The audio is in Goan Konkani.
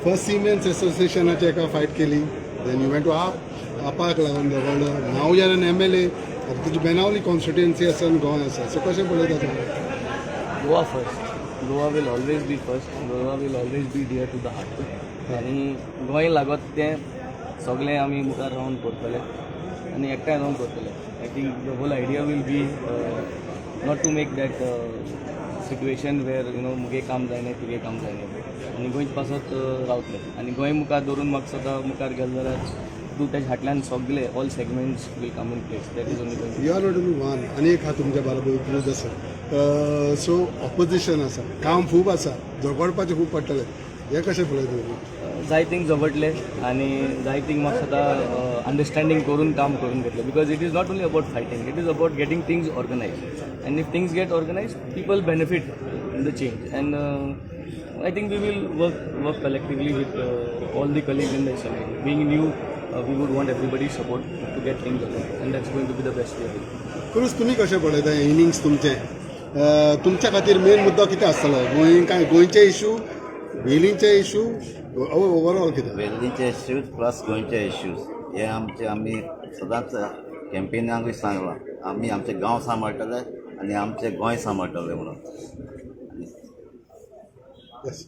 फर्स्ट सीमेन्स एसोसिएशनाचे एका फायट केली, then you went to AAP, आपाक लागून झगडलो. Now you're an MLA. आतां तुजी बेनावली कॉन्स्टिट्युएन्सी आसा आनी गोंय आसा, सो कशें पळयता तूं? Goa first. Goa will always be first. Goa will always be dear to the heart. आनी गोंय लागत तें सगळें आमी मुखार रावन करतले आनी एकठांय रावन करतले. I think the whole idea will be not to make that situation where मुगे काम जायना, तुगे काम जायना आनी गोंयच पासत रावतले आनी गोंय मुखार दवरून म्हाका सदां मुखार गेले जाल्यार तूं तेज्या फाटल्यान सगळे all segments will come in place. That is only going. You are not only one, आनी एक आहा तुमच्या बरोबर, क्रूज आसा. सो ऑपोजिशन आसा, काम खूब आसा, झगडपाचें खूब पडटलें. हें कशें पळयता तुमी? जाय थिंग झगडले आनी जाय थिंग म्हाका सदां अंडरस्टँडींग करून काम करून घेतलें, because it is not only about fighting, it is about getting things organized, and if things get organized, people benefit in the change. And I think we will work collectively with all the colleagues in the assembly. Being new, we would want everybody's support to get things done, and that's going to be the best way. Cruise, तुमी कशें पळयता इनिंग्स तुमचें? तुमच्या खातीर मेन मुद्दो कितें आसतलो? गोंय काय गोंयचे इशू, वेलींचे इशू, ओवरऑल कितें? वेल्लीचे इश्यूज प्लस गोंयचे इश्यूज हे आमचे. आमी सदांच कॅम्पेनाकूय सांगलां, आमी आमचे गांव सांबाळटले आनी आमचे गोंय सांबाळटले म्हणून. येस.